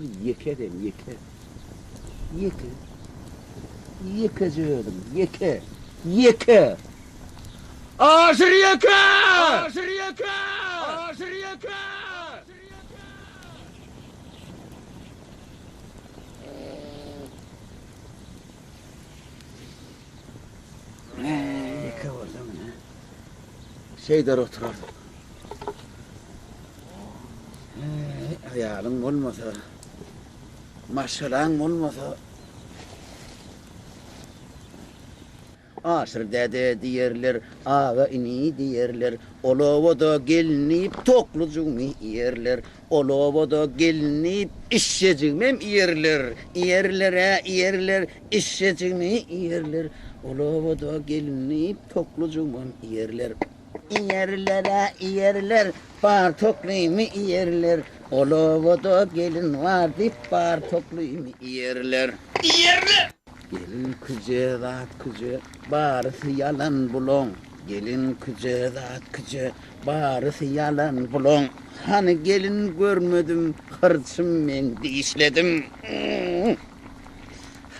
Bir ýeke sen, ýeke. Ýeke. Ýekeje özüň, ýeke. Ýeke! Aşyr ýeke! Aşyr ýeke! Aşyr ýeke! Ýeke bolsam ine. Şeýder oturardym. Aýalyň bolmasa, maşgalaň bolmasa. Aşyr däde diýerler, aga ini diýerler, Ol obada gelin diýip toklujygymy iýerler, Ol obada gelin diýip işşejigimem iýerler, Iýerler-ä iýerler, işşejigimi iýerler, Ol obada gelin diýip toklujygymam iýerler. Iýerler-ä iýerler, bar toklymy iýerler, Ol obada gelin bar diýip bar toklymy iýerler. Iýerler! Gelin küje, zat küje, barysy ýalan bulaň. Gelin küje, zat küje, barysy ýalan bulaň. Hany gelin görmedim, hyrçym men dişledim.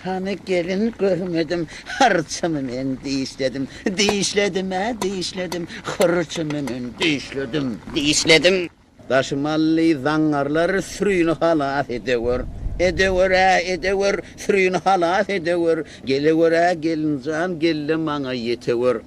Hany gelin görmedim, hyrçymy men dişledim. Dişledim-ä dişledim, hyrçymy men dişledim, dişledim. Daşy mally zaňňarlar sürini halas edewür. Edewür-ä, edewür, sürini halas edewür. Gelewür-ä, gelin jan, gel-de maňa ýetewür.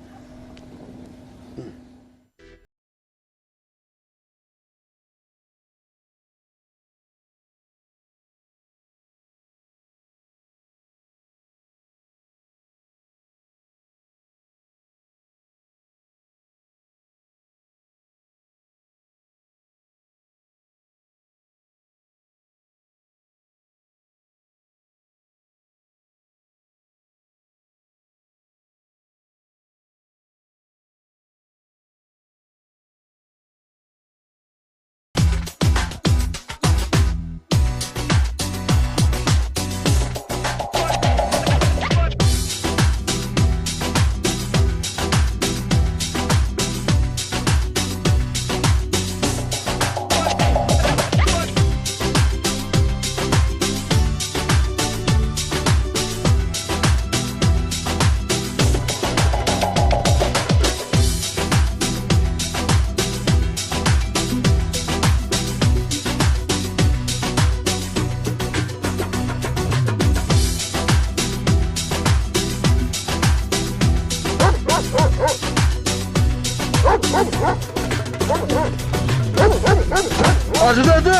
Hajy dede!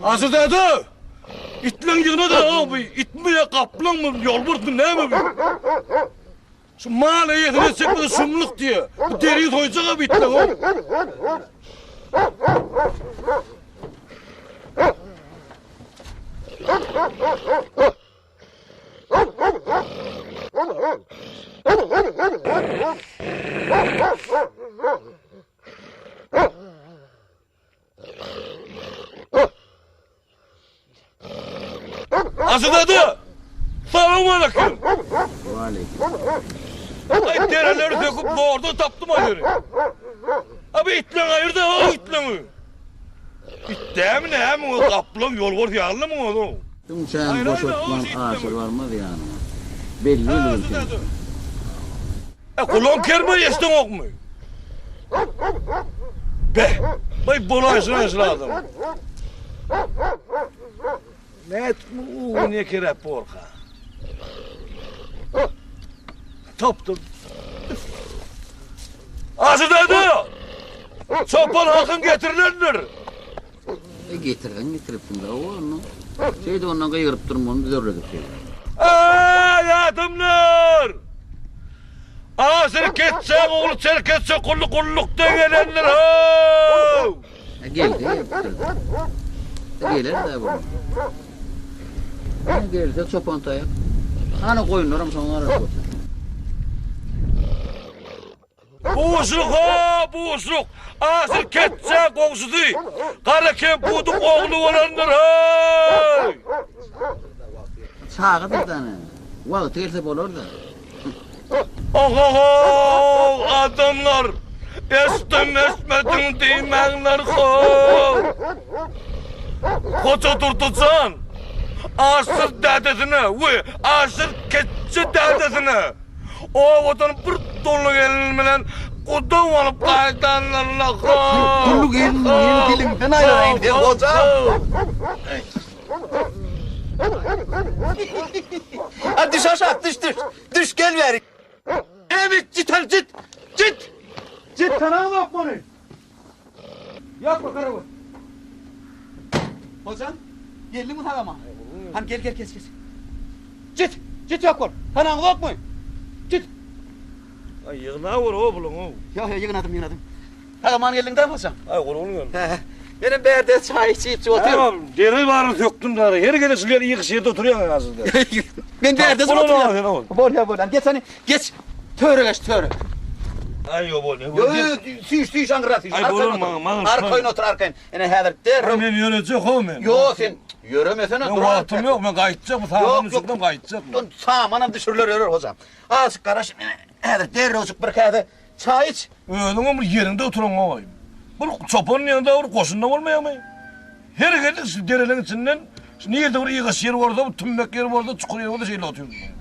Hajy dede! Itleň ýygnady ha bu. Itmi ýa gaplaňmy, ýolbarsmy näme bu? Şu mal eýesine çekmese şumluk diýe. Bu deri soýjak ha bu itleň o. Asyzada! Salowmaleýkim! Waleýkim. Aý dereleri söküp zordan tapdym aý seni. Abi itleň aýyrda o itleňi. It dämi näme o gaplaň ýolbars ýalymy o? Tüňçäňi boşatman aşyr barmaz ýanyňa. Belli bil sen. E gulaň kerme eşdeňokmy? Be, baý bolaýşyna şul adam. Nätip bu uguny ýekeräp borka? Tapdym. Aşyr däde! Çopan hakyň getirilendir. E getirseň getiripsiň-dä onda. Şeýdip ondan gygyryp durmagyny düzerledik şeýdip. Eý, adamlar! Aşyr Ketjäň ogly Çerkez Çokully gullukdan gelendir, how! E gelse gelipdir-dä. E geler-dä bu. E gelse çopan taýak. Hany goýunlaram şoňa garaşyp otyr. Buşluk-ha, buşluk! Aşyr Ketjäň goňşusy Gara Kempudyň ogly bolandyr, heý! Çagadyr dana. Wagty gelse bolar-da. Ohohow adamlar eşdim eşmediň diýmäňler how. Hoja Durdyjan Aşyr dädesine we Aşyr Ketçi dädesine obadan bir dully gelin bilen guda bolup gaýdanlaryna how. Dully gelin diýeni diliňden aýlanaýyn sen hojam. A düş aşak düş düş. Düş gel bäri. Evet cit hadi cit. Cit. Cit tanaňok muny. Ýok garaw. Hojam geldiňmi sagama? Hany gel gel geç geç. Cit cit ýok bol. Tanaňokmy? Cit. Aý ýygna bor o buluň o. Ýok ýok ýygnadym ýygnadym. Sag-aman geldiň dämi hojam? Aý gurgun geldim. Hä. Menem bärde çaý içip otyryn. Tamam, deri baryny sökdüm dara. Her gezek şu ýerde ýygyş ýerde oturýaň hazirde. Men bärde oturýan. Bolýa bolýa. Geç hany, geç. Töre geç, töre. Aý ýok bolýa. Ýok, ýok, süýş, süýş aňryra süýş. Aý bolar maňa, maňa. Arkaýyn otur, arkaýyn. Ine häzir derrew. Men ýörejek ho men. Ýok, sen ýöremesene, dur. Wagtym ýok, men gaýtjak, bu samany düşürdim gaýtjak. Samanam düşüriler ýörer hojam. Azajyk garaş, häzir derrewjik bir käse Çaý iç. Özüňem bir ýeriňde oturan goý. Bir çopan diýende bir goşunda bolmaýarmy? Her gezek şu dereleň içinden şu nirde bir ýygaş ýer bolsa, bir tümmek ýer bolsa, çukur ýer bolsa şeýle otyrdyň.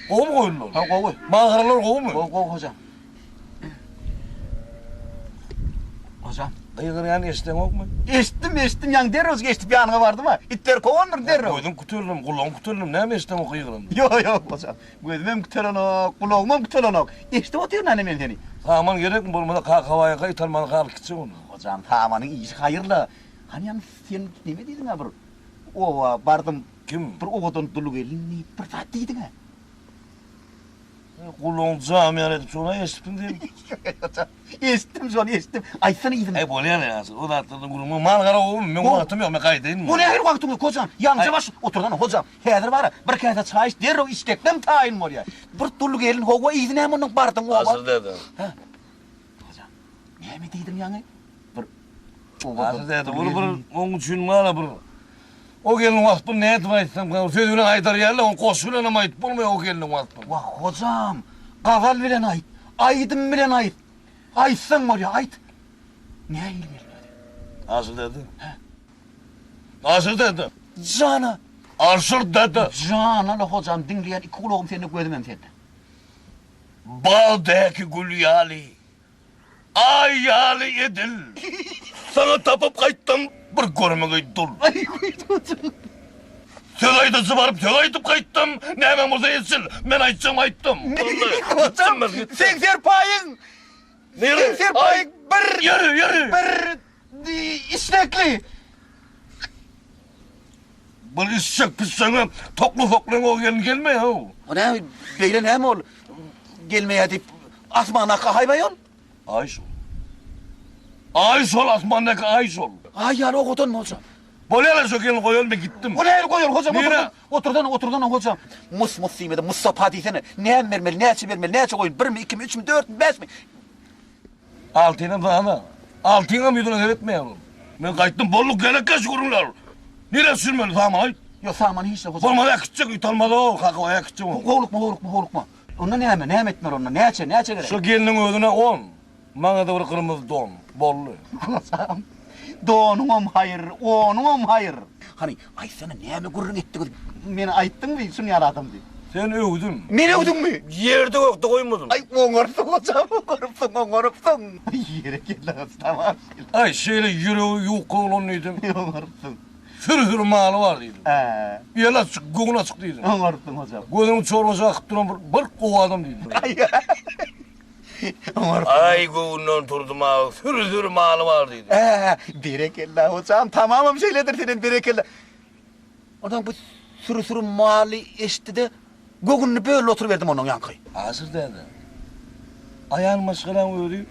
Gowumy goýunlar? Ha, gowy. Magralar gowumy? Gowy, gowy hojam. Hojam. Gygyrýany eşideňokmy? Eşitdim, eşitdim, ýaňy derrew eşidip ýanyňa bardym-a. Itleri kowandyr derrew. Gözüň küteldim, gulagyň küteldim, näme eşideňok gygyranda? Ýok, ýok, hojam. Gözümem kütelenok, gulagymam kütelenok. Eşidip otyryn hany men seni. Saman gerekmi, bolmasa Kakabaýyňka Italmanyňka alyp gitjek ony. Hojam, samanyň işi haýyrla. Hany ýaňy sen neme diýdiň-ä bir oba bardym. Kim? Bir owadan dul gelin diýip bir zat diýdiň-ä. Gulagyň jam ýaly edip şony eşitdiň sen. Hojam, eşitdim şony, eşitdim. Aýtsana yzyny. Äý bolýar ýa, o zatlardan gürrüň. Mal gara gowumy? Meň wagtym ýok, men gaýdaýynmy? O nähili wagtyň ýok, hojam? Ýaňja baş otursana, hojam. Häzir bar-a, bir käse çaý iç, derrew içdekden taýyn bolýar. Bir dul gelin, hawa, yzy näme ondan bardyň oba? Aşyr däde. Hä? Hojam, näme diýdiň ýaňy? Bir oba. Aşyr däde, ol bir oň üçin bar-a bir o gelniň waspyny nädip aýtsam, söz bilen aýdar ýaly, ony goşgy bilenem aýdyp bolmaýar o gelniň waspyny. Wah, hojam, gazal bilen aýt, aýdym bilen aýt. Aýtsaň bolýar, aýt. Nähili gelin özi? Aşyr däde. Hä? Aşyr däde. Jana. Aşyr däde. Jana-la hojam, diňleýän iki gulagym sende, gözümem sende. Bagdaky gül ýaly, aý ýaly edil. Saňa tapyp gaýtdym bir görmegeý dul. Aý, hojam. Söz aýdyjy baryp söz aýdyp gaýtdym, nämäň bolsa etsin, men aýtjagymy aýtdym. Hojam, seň serpaýyň, seň serpaýyň bir. Ýeri, ýeri. Bir Istekli. Bir içjek pişseňe tokly soklyň o gelin gelmeýä how. O näme beýle näme ol gelmeýä diýip asmandaky aý ol? Aý şol. Aý şol asmandaky aý şol. Aý ýaly owadan bolsa. Bolýar şo gelin goýaly men gitdim. O nähili goýaly hojam oturdan oturdan oturdan hojam. Mus mus diýmede Mustapa diýsene. Näme bermeli näçe bermeli näçe goýun birmi ikimi üçmi dörtmi bäşmi. Altynam sana. Altyňam ýüzüne seretmeýär ol. Men gaýtdym, bolduk, gerekkä şu gürrüňler. Nirä düşürmeli, saman aýt. Ýok, samany hiç ýok. Bolmaz äkitjek, it almaz-ow, kakabaý äkitjek ony. Howlukma, howlukma, howlukma. Onda näme, näme etmeli onda, näçe, näçe gerek? Şo gelniň özüne on, maňa-da bir gyrmyzy don. Boldy. Hojam, donuňam haýyr, onuňam haýyr. Hany, aýtsana, näme gürrüň etdiňiz? Meni aýtdyňmy, şuny ýaly adam diýip? Seni öwdüm. Meni öwdüňmi? Ýerde-gökde goýmadym. Aý, oňarypsyň, hojam, oňarypsyň, oňarypsyň. Ýere geldi, tamam. Aý, şeýle ýüregi ýuka bolan diýdim. Oňarypsyň. Süri-süri maly bar diýdim. Hä. Eli açyk, göwni açyk diýdim. Oňarypsyň, hojam. Gözüniň çorbasy akyp duran bir, bir gowy adam diýdim. Aý, oňarypsyň. Aý, göwnünden turdum-a, süri-süri maly bar diýdim. Hä, berekella, hojam, tamamam şeýledir senem, berekella. Onsoň bu süri-süri maly eşitdi-de, göwnüni böldi oturyberdim onuň ýaňky. Aşyr däde, aýal maşgalaň özi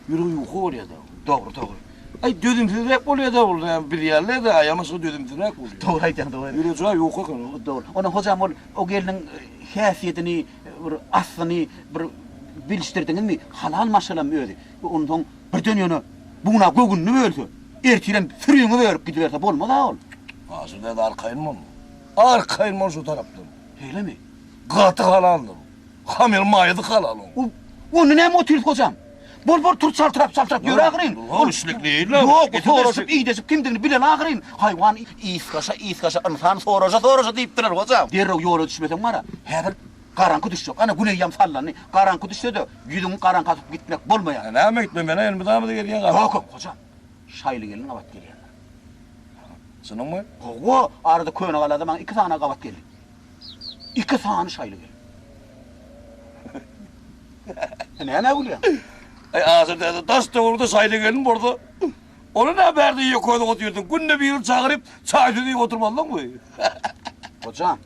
ýüregi ýuka bolýar-da. Dogry, dogry. Aý, dözümsizräk bolýar-da ol, bilýärler-de, aýal maşgala dözümsizräk bolýar. Dogry aýdýaň, dogry. Ýüregi juda ýuka eken. Dogry. Onsoň hojam ol o gelniň häsiýetini, bir aslyny bir bilişdirdiňizmi? Halal maşgalamy özi? Onsoň birden ýöne bu gün-ä göwnüni bölse, ertirem süriňi bölüp gidiberse bolmaz-a ol. Aşyr däde arkaýyn bol. Arkaýyn bol şu tarapdan. Şeýlemi? Gaty halaldyr. Hamyr maýasy halal oň. Onda näme otyrys hojam? Bol bol tur çaltyrap çaltyrap ýör ahyryn. Ol işlekli Ýok, soraşyp ideşip kimdigini bileli ahyryn. Haýwan ysgaşa ysgaşa ynsan soraşa soraşa diýipdirler hojam. Derrew ýola düşmeseň bara, häzir garaňky düşjek. Ana gün eýýäm sallandy. Garaňky düşse-de ýüzüňi garaňka atyp gitmek bolmaýar. Näme gitme men elmydama gelýän garaňky. Ýok, ýok hojam. Şaýly gelin gabat gelýändir. Çynyňmy? Hawa, arada Könegalada maňa iki sany gabat geldi. Iki sany şaýly gelin. Nämä gülýäň? Aý, Aşyr däde, daş-töwerekde şaýly gelin bolsa, ony nä bärde ýeke özüň otyrsyň? Günde birini çagyryp, çaý-süýt iýip oturmazlygyňmy? Hojam,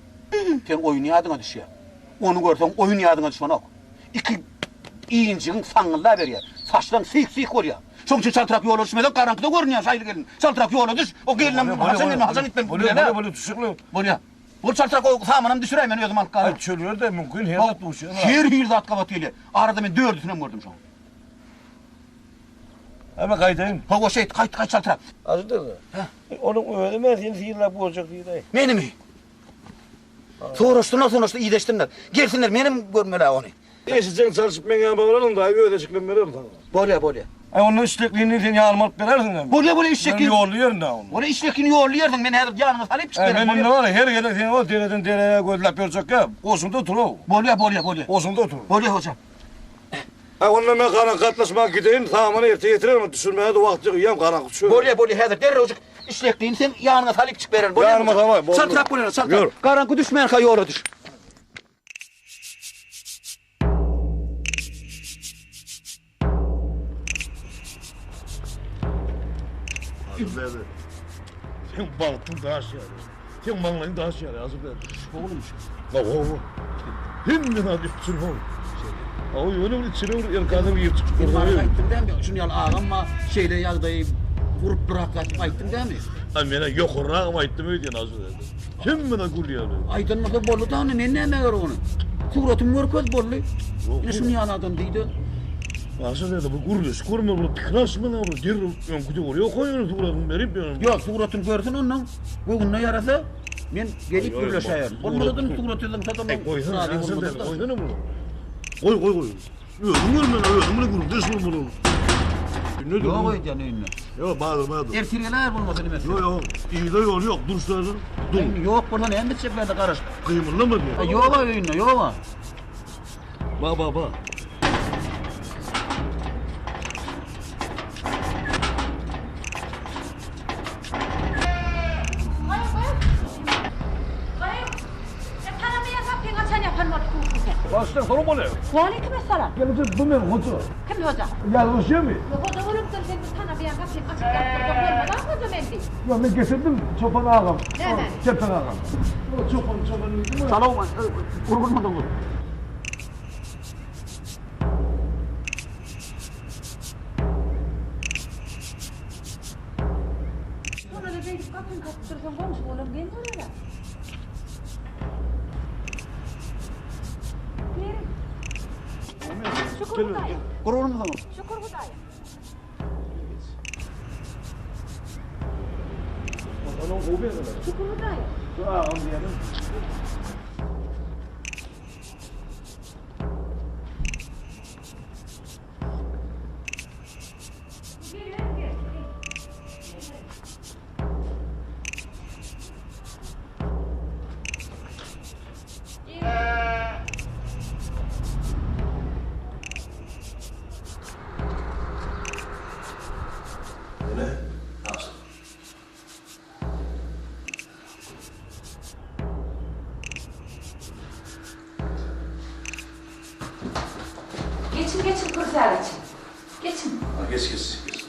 sen oýun ýadyňa düşýär. Ony görseň, oýun ýadyňa düşenok. Iki injigiň saňňyldaberýär. Saçlaň syh-syh bolýar. Şoň üçin çaltrak ýola düşmeseň, garaňkyda görünýär şaýly gelin. Çaltrak ýola düş, o gelinem haçan gelmeli, haçan gitmeli Bolýar, bolýar, bolýar, düşekle. Bolýar. Bol çaltrak o samanam düşüräý, men özüm alyp galaryn. Aý, çöl-de mümkin, her zat duşýar. Her hili zat gabat gelýär. Arada men dördüsinem gördüm şoň. Aý, men gaýdaýyn. Hawa, şeýt, gaýt, gaýt çaltrak. Aşyr däde. Hä? Onuň özi-me seni synlap görjek diýdi-aý. Menimi? Soraşsynlar, sonaşdy, ideşsinler. Gelsinler, menem görmeli-ä ony. Eşitseň çalşyp meň ýanyma baralyň daýy öz eşiklerimi bererin saňa. Bolýa bolýa. Aý onda işlekini sen ýanyma alyp berersiň hem. Bolýa bolýa işlekini. Men ýolly ýerin da ony. Bolýa işlekini ýolly ýersiň men häzir ýanyňa salyp çyk bererin. Men indi bar her gezek seni o dereden derä gözläp ýörjekkä goşuňda otur-ow. Bolýa bolýa bolýa. Goşuňda otur. Bolýa hojam. Aý onda men garaňky gatnaşmaga gideýin samany erte getirerin düşürmäge-de wagt ýok eýýäm garaňky düşer. Bolýa bolýa häzir derrewjik işleklini sen ýanyňa salyp çyk bererin bolýa. Ýanyma salaý boldy. Çaltrak bolýa çaltrak. Garaňky düşmänkä ýola düş. Azyr Sen bagtyň daş ýaly. Sen maňlaýyň daş ýaly Azyr däde. Oglum şu. Hawa. Hemme zat üpjün hol. Hawa ýöne bir içine bir erkana girip çykyp görse. Maňa aýtdyň dämi? Şuny ýaly agam bar, şeýle ýagdaýy gurup durakla diýip aýtdyň dämi? Ha menä ýokarragam aýtdym öýdýän Azyr däde. Hemme zat gül ýaly. Aýdan bolsa boldy da onda men näme gerek ony. Suratymy görkez boldy. Ine şuny ýaly adam diýdi. Aşa däde bu gürleşip görme bu pikir alyşma da bu derrew öňküde bolýa ýok ýöne suratyny berip ýöne. Ýok suratyny görsün ondan göwnüne ýarasa men gelip gürleşäýerin. Bolmasa da suraty zyňsa da men goýsana Aşa däde goýsana bunu. Goý goý goý. Özüň görmeli özüň bilen gürrüňdeş bolmaly ol. Ýok öýdýän öýünde. Ýok bardyr bardyr. Ertir geläýer bolmasa nimesi. Ýok ýok yza ýol ýok dur şu ýerde dur. Indi ýok bolsa näme etjek bärde garaşyp. Gymyldama diýýär. Ýog-a öýünde ýog-a. Ba ba ba. Başda soru bolýar. Waleýkim essalam. Gelip bu men hoja. Kim hoja? Ýalňyşýarmy? Hoja bolupdyr sen bir tanamaýan gapyny açyp ýapdyrda bolmaz a hoja men diý. Ýok men getirdim çopan agam. Näme? Çepen agam. Çopan çopan diýdim. Salam gurgunmadyňmy? Şonda-da beýdip gapyny kakyp dursaň goňşy bolam geň görer-ä. Geliň. Şükür Hudaýa. Gurgunmysyňyz? Şükür Hudaýa. Şükür Hudaýa. Şu agam diýenim. Ene, tabşyr. Geçiň, geçiň, kürsä geçiň. Geçiň. Geç, geç, geç.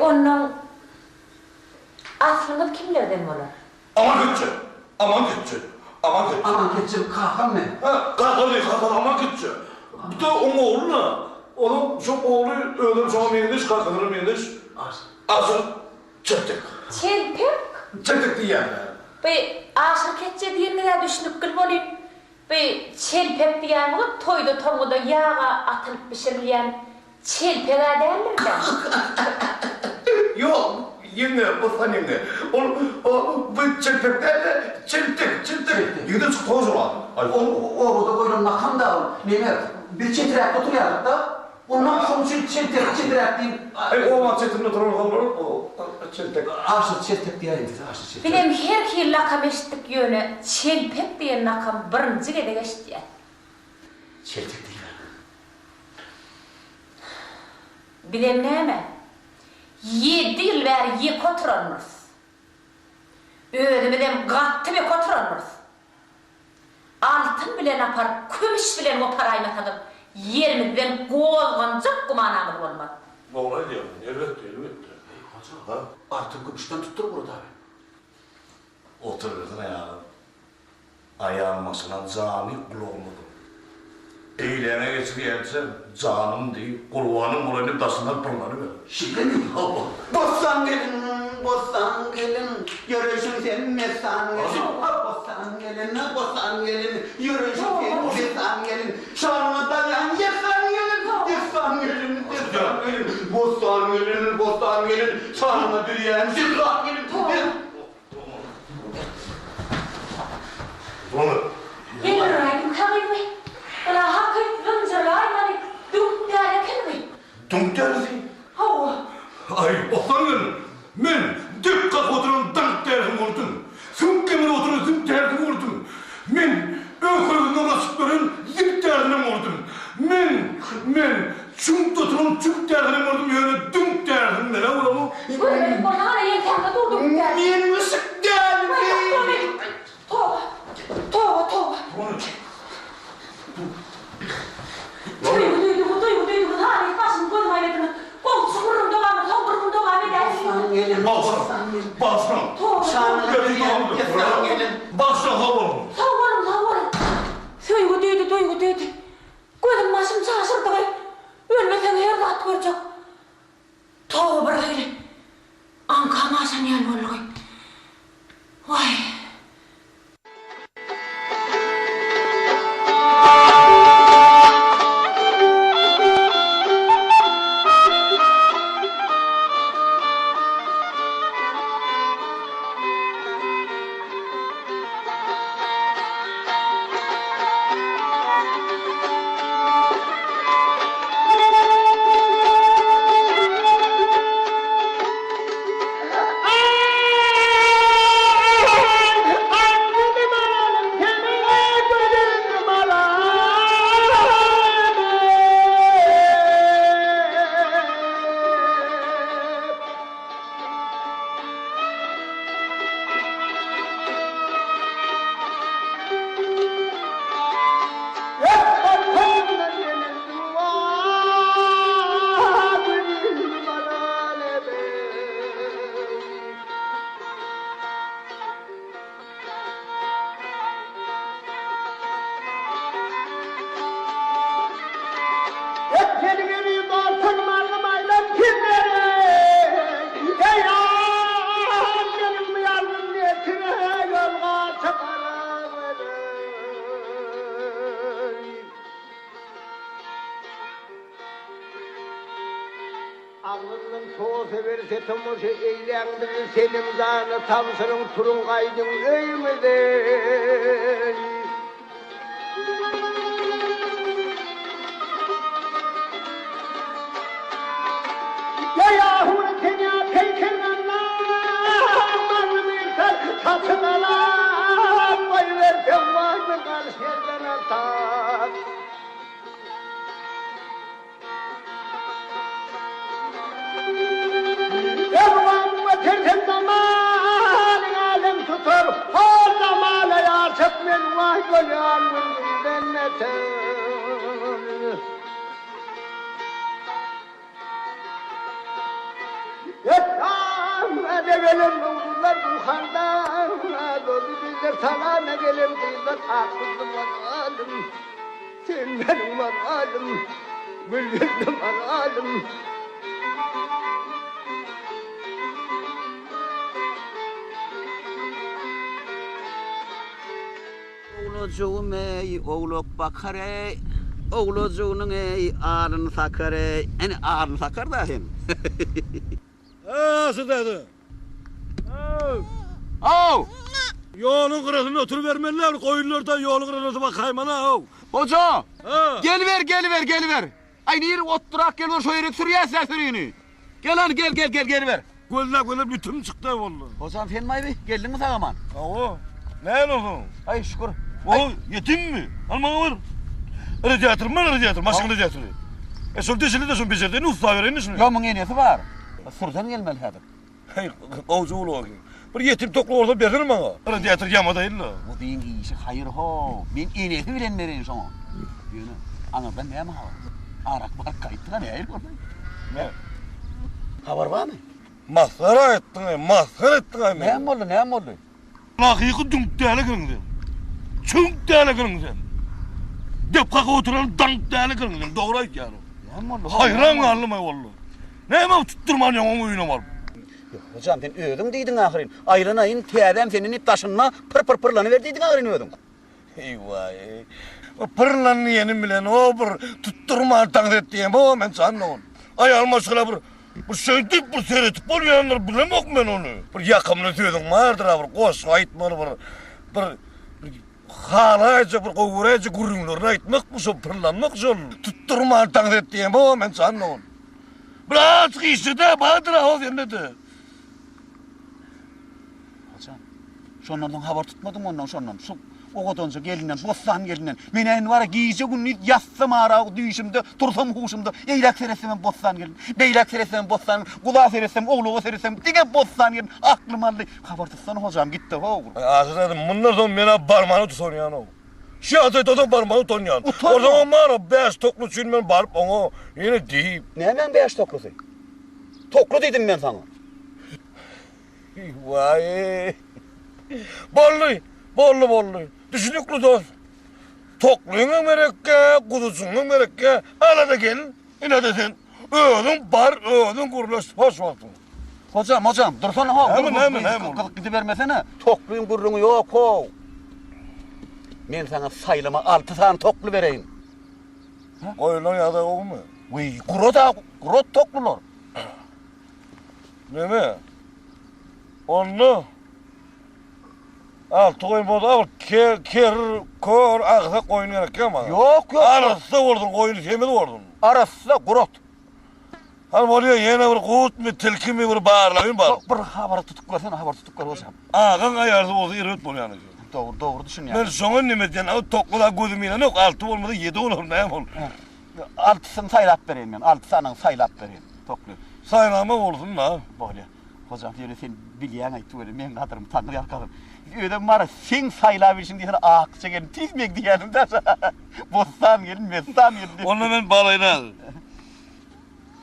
onnoň aslyňyz kimlerden bolar? Aman ketçe! Aman ketçe! Aman ketçe! Aman ketçe kakam men. Hä, kakaly, kakaly Aman ketçe. Bu-da oň ogly-da. Onuň şo ogly özem şoňa meňzeş, kakasyna meňzeş. Aşyr. Aşyr çeltek. Çeltek? Çeltek diýýärler. Bi Aşyr ketçe diýeniňiz-ä düşnükgil bolyn. Bi çelpek diýýäniňiz toýda-tomguda ýaga atylyp bişirilýän çelpeg-ä däldir-dä? Ýok, ýeňňe, Bossan ýeňňe. Ol, o, bu çelpek däl-de, çeltek, çeltek. Ýigide çykdy o şol adam. Aý. Ol obada goýlan lakam-da ol. Neme, biz çetiräkde oturýardyk-da. Ondan şoň üçin çeltek, çetiräk diýip. Aý, obaň çetinde oturansoňlar o, çeltek. Aşyr çeltek diýäýiň siz, Aşyr çeltek. Bizem her hili lakam eşitdik ýöne çelpek diýen lakamy birinji gezek eşitýäs. Çeltek diýiberiň. Bizem näme, ýedi ýyl bäri ýeke oturanmyrys. Özümizem gaty bek oturanmyrys. Altyn bilen aparyp, kümüş bilen goparaýmasaňyz, ýerimizden gozganjak gümanamyz bolmaz. Dogry aýdýaň, elbetde, elbetde. Eý, hoja, altyn kümüşden tutdur Murat abi. Oturybersene ýaly. Aýal maşgala jany gulagymyzyň. Eýläňe geçirýänçä janym diý, gurbanym bolaýyn diýip daşyndan pyrlanyber. Şeýlemi? Hawa. Bossan gelin, bossan gelin, ýöreýşiň sen messan gelin. Bossan gelin, bossan gelin, ýöreýşiň sen messan gelin. Şanyňa daýan ýessan gelin, ýessan gelin, ýessan gelin. Bossan gelin, bossan gelin, şanyňa düzýän jessan gelin. Geldiräýdim kagyzy. Ynha hakyt zynjyrlaýmaly düňk däl ekenmi? Düňk dälisi? Hawa. Aý, Osman gelin, men dek kakyp oturan daňk dälsin gördüm. Süňk gemirip oturan süňk dälsin gördüm. Men öýkeligimden gaçyp ýören zük dälsinem gördüm. Men, men çüňkde oturan çüňk dälsinem gördüm, ýöne düňk dälsin men-ä göremow. Görmedik bolsaň ana ýelkäňde dur düňk dälsi. Men myşyk dälmi? Toba, toba, toba. Duýgy duýduňyz, duýgy duýduňyz, halys başym gözüm aýladyňyz. Gowusy gürrüň dowamy soň bir gün dowam edäýsin. Bossan gelin, Bagyşlaň, bagyşlaň. Toba, toba. Bagyşlaň, sag boluň. Sag boluň, sag boluň. Söýgi düýdi, duýgy düýdi. Gözüm başym çaşyrdygy. Ölmeseň her zat görjek. Toba birhili aňkam aşan ýaly boldugy. Waý. Agzyndan tosa berse tomaşa eýläň bizi seniň jana tabşyryň turuň gaýdyň öýüňize. Gelen nowruzlar Buhardan Doldy bizler salama gelen gyzlar Ak gyzly maralym Sen meniň maralym Gül ýüzli maralym. Owlajygym eý, owlak bakar eý, Owlajygynyň eý, alyny sakar eý. Ene, alyny sakar-da hem. Eý, Asyl däde! Aw! Ýoluň gyrasynda oturybermeli-dä, bir goýunlar-da ýoluň gyrasynda bakaýmaly-ow. Hoja! Geliber, geliber, geliber! Aý, nirä otdurak geliber, şo ýerik sürýäs-dä sürini. Gel hany, gel, gel, gel, geliber. Gözläp-gözläp ýütüm çykdy boldy. Hojam, senmi aý bi? Geldiňmi sag-aman? Hawa. Näme onsoň? Aý, şükür. O, ýetimmi? Al maňa ber. Radiator bar, radiator, maşyn radiatory. E şol deşildi-de şony bejerdeýin, ussa bereýin şuny. Ýok, muň enesi bar. Sürden gelmeli häzir. Heý, gowja ulag eken. Bir ýetim tokly bolsa bersene maňa. Radiator ýamadaýyn-da. Guzyň işi haýyr-how. Men enesi bilen bereýin şoňa. Ýöne, aňyrdan näme habar? Arak baryp gaýtdyň-a, nähili boldy? Näme? Habar barmy? Masgara etdiň-aý, masgara etdiň-aý meni. Näme boldy, näme boldy? Hakyky düňk däl ekeniň sen. Çüňk däl ekeniň sen. Dep kakyp oturan daňk däl ekeniň sen. Dogry aýdýan. Näme boldy? Haýran galdym-aý walla. Näme tutdurman ýaňy oň öýüne baryp. Ýok, hojam, sen özüň diýdiň ahyryn. Aýlanaýyn, täzäm senden diýip daşynda pyr-pyr pyrlanyber diýdiň ahyryn özüň. Eý-waý. O pyrlan diýenim bilen o bir tutdurman tans et diýen o men jan dogan. Aýal maşgala bir bir şeýdip bir seretip bolýandyr bilemok men ony. Bir ýakymly sözüň bardyr-a bir goşgy aýtmaly bir bir bir halaýjak bir gowy göräýjek gürrüňlerini aýtmak bu şo pyrlanmak şol tutdurman tans et diýen o men jan dogan. Bir azajyk işde-de bardyr-a o sende-de. Haçan? Şondan soň habar tutmadyň ondan şondan. Şu owadanja gelinden, Bossan gelinden. Men-ä indi bar-a gije-gündiz ýatsam ara düýşümde, tursam huşumda, eýläk seretsemem Bossan gelin, beýläk seretsemem Bossan gelin, gula seretsem, owlaga seretsem diňe Bossan gelin aklym aldy. Habar tutsana hojam gitdi how. Aý Aşyr däde mundan soň men-ä barmana utanýan-ow. Şu ýagdaýda-da barmana utanýan. Utanma. Onsoňam bar-a bäş tokly üçin men baryp oňa ýene diýip. Nämäň bäş toklusy? Tokly diýdim men saňa. Waý. Boldy, boldy, boldy. Düşünikli dost. Toklyňam gerekkä, guzuçyňam gerekkä. Ala-da gel, ine-de sen. Özüň bar, özüň gürleş, hoş wagtyň. Hojam, hojam, dursana how. Näme, näme, näme boldy? Gyzyp gidibermesene. Toklyň gürrüňi ýok how. Men saňa saýlama alty sany tokly bereýin. Goýulan ýagdaý gowumy? Wiý, gurat-a, gurat toklular. Neme? Onda alty goýun bolsa bir ker, ker, kör, agsak goýun gerekýä maňa. Ýok, ýok. Arassa bolsun, goýun semiz bolsun. Arassa, gurat. Hany bolýa, ýene bir gurtmy, tilkimi bir barlaýyn baryp. Bir habar tutup görsene, habar tutup gör hojam. Agaň aýarsy bolsa erbet bolýan eken. Dogry, dogry düşünýän. Men şoňa neme edýän, a tokly-da gözüm ilenok, alty bolmasa ýedi bolar, näme bol. Altysyny saýlap bereýin men, alty sanyny saýlap bereýin, tokly. Saýlama bolsun-da. Bolýa. Hojam, ýöne sen bilýäň aýtdy weli, meň gadyrymy Taňry ýalkasyn. Özem bar, seň saýlap bilşiň diýsene, akja gelin, tüýs meň diýýänim-dä şo. Bossan gelin, messan gelin diýip. Onda men baraýyn häzir.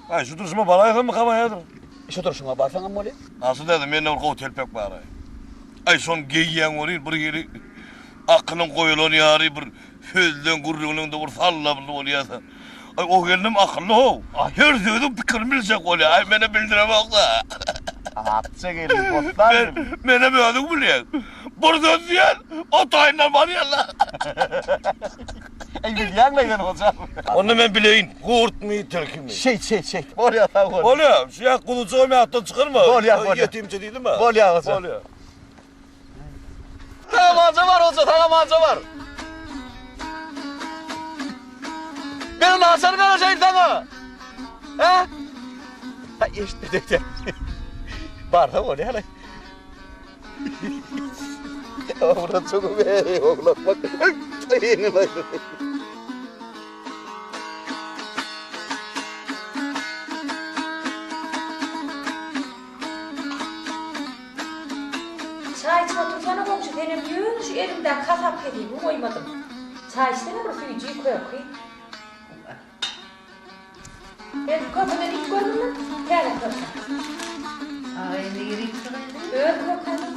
Aý, şu durşuma baraýsammy häzir? Şu durşuňa barsaňam bolýa. Asyl däde, mende bir gowy telpek bar-aý. Aý, şony geýýäň welin, bir hili akylyň goýalan ýaly bir Sözleň gürrüňiňde bir sallably bolýa-da. Aý, o gelnem akylly-how. Her sözüň pikirini biljek bolýa. Aý, menem bildiremok-da. Akja gelin, bossan gelin. Menem özüň bilýäň. Bir söz diýen, o taýyndan barýan-la. Aý, bilýäň-le sen, hojam. Onda men bileýin, gurtmy, tilkimi? Şeýt, şeýt, şeýt. Bolýa, sag bol. Bolýa, şu ýa guzujygam ýatdan çykarma. Bolýa, bolýa. Ýetimçe diýdim-ä. Bolýa, hojam. Bolýa. Saňa mança bar hoja, saňa mança bar. Men naçar bereşeýin saňa. Hä? Ha eşitmedik. Barsa bolýar. Oglan çugu be, oglan bak. Eýni bak. Çaý içip otursana goňşy senem ýöne şu eliňdäki hasap hesibiňi goýmadyň. Çaý içsene bir süýji köki. Sen kökeden iýip gördüňmi? Täze köke. Aý nirek çykaýdy? Öz kökämiň.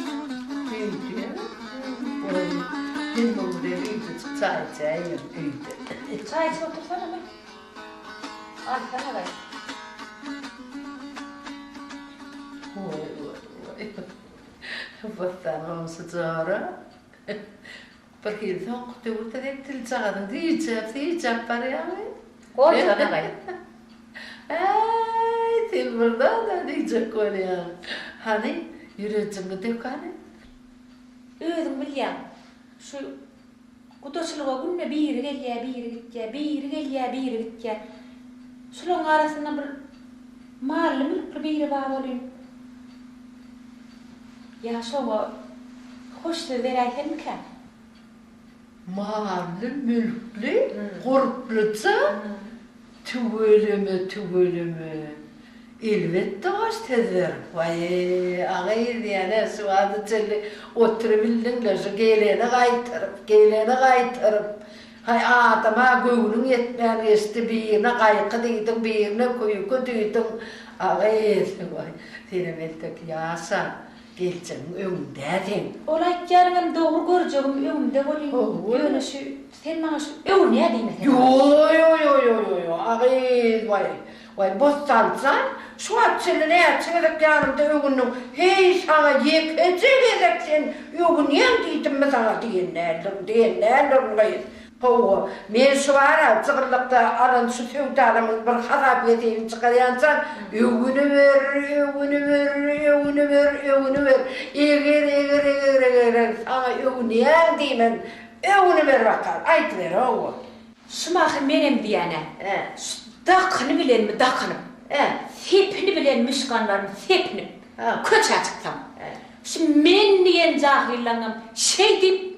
Öýde. Goý, sen bu bilen öýde çyk çaý içäýelim öýde. Çaý içip otursana men. Alsana gaý. Goý, goý, goý. Bossan goňşy jora. Bir hili soňky döwürde sen tiljagazyň süýjäp, süýjäp barýaňy. Goýsana gaý. Äý, sen bir zad-a diýjek bolýaň. Hany, ýürejiňi dök hany. Özüň bilýäň, şu gudaçylyga günde biri gelýär, biri gitýär, biri gelýär, biri gitýär. Şularyň arasynda bir mally-mülkli biri bar welin, ýa şoňa hoş söz beräýsemmikäm? Mally-mülkli, gurpluja, tüweleme, tüweleme. Elbetde hoş söz ber. Waý, agyz diýýän-ä, şu wagta çenli oturybildiň-le, şu geleni gaýtaryp, geleni gaýtaryp. Haý, adama göwnüň ýetmän geçdi, birine gaýky diýdiň, birine küýki diýdiň. Agyz, waý, senem entek ýaş-a. Geljegiň öňünde seň. Ol aýtýanyňam dogry görjegim öňümde welin ýöne şu sen maňa şu öwünýä diýmesene. Ýoýoýoýoýoýo agyz waý waý Bossanjan şu wagt çenli näçe gezek ýanymda öwündiň heý saňa ýekeje gezek sen öwünýäň diýdimmi saňa diýen däldirin diýen däldirin gyz. Hawa, men şu ara jygyllykda alan şu söwdalarymyň bir hasap-hesibini çykarýançam, öwüniber, öwüniber, öwüniber, öwüniber, eger, eger, eger, eger, saňa öwünýän diýmen, öwüniber bakalym, aýdyber, hawa. Şu mahy menem diýýän-ä, şu dakyny bilenmi dakynyp, sepini bilen müşkanlarymy sepinip, köçä çyksam, şu men diýen jahyllaňňam şeýdip,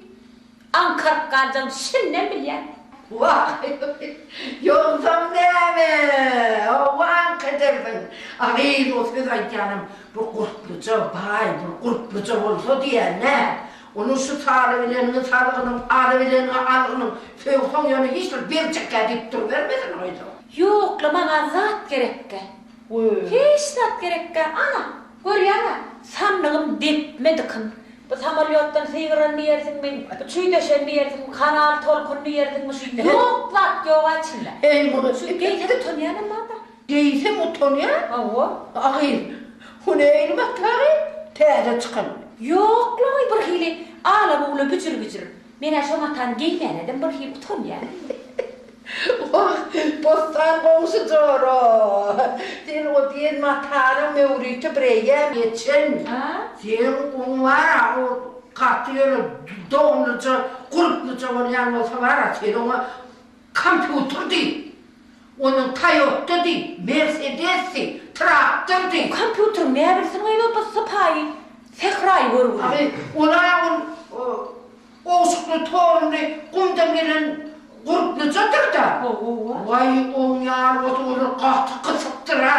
Aňkaryp galjagyny şindem bilýän. Wah, ýogsam näme, hawa aňk edersiň. A gyz, o söz aýdýanam bir gurpluja, baý, bir gurpluja bolsa diýýän-dä. Onuň şu salybileniňi salgynyň, alybileniňi algynyň, sögseň ýöne hiç bir berjekkä diýip durubermesin goýsa. Ýok-la, maňa zat gerekkä. Hiç zat gerekkä. Ana, Görýäň-ä, sandygym depme dykyn. Bu samolýotdan sygyran diýersiňmi, bu çüý deşen diýersiňmi, kanal tolkun diýersiňmi, şu ýok zat ýog-a içinde. Eý, muny Şu geýsem utanýanam bar-da. Geýsem utanýan? Hawa. A gyz, bu neýli matagy? Täze çykan. Ýok-la, birhili ala-bula büjür-büjür. Men-ä şo matany geýmäne-dem birhili utanýan. Wah, Bossan goňşy jora, sen o diýen matanyň möwriti bireýýäm geçen. Seň oň bar-a, o gaty ýöne dogumlyja, gurpluja bolýan bolsa bar-a, sen oňa kompýuter diý, onuň Toýota diý, Mersedes diý, traktor diý. O kompýuteriň näbilsin gyz o bu sypaýy, sähraýy görgüli. Aý, ol-a ol Owşukly torunly gumdan gelen gurplujadyr-da. Waý, oň ýaly bolsa olar gaty gysykdyr-a.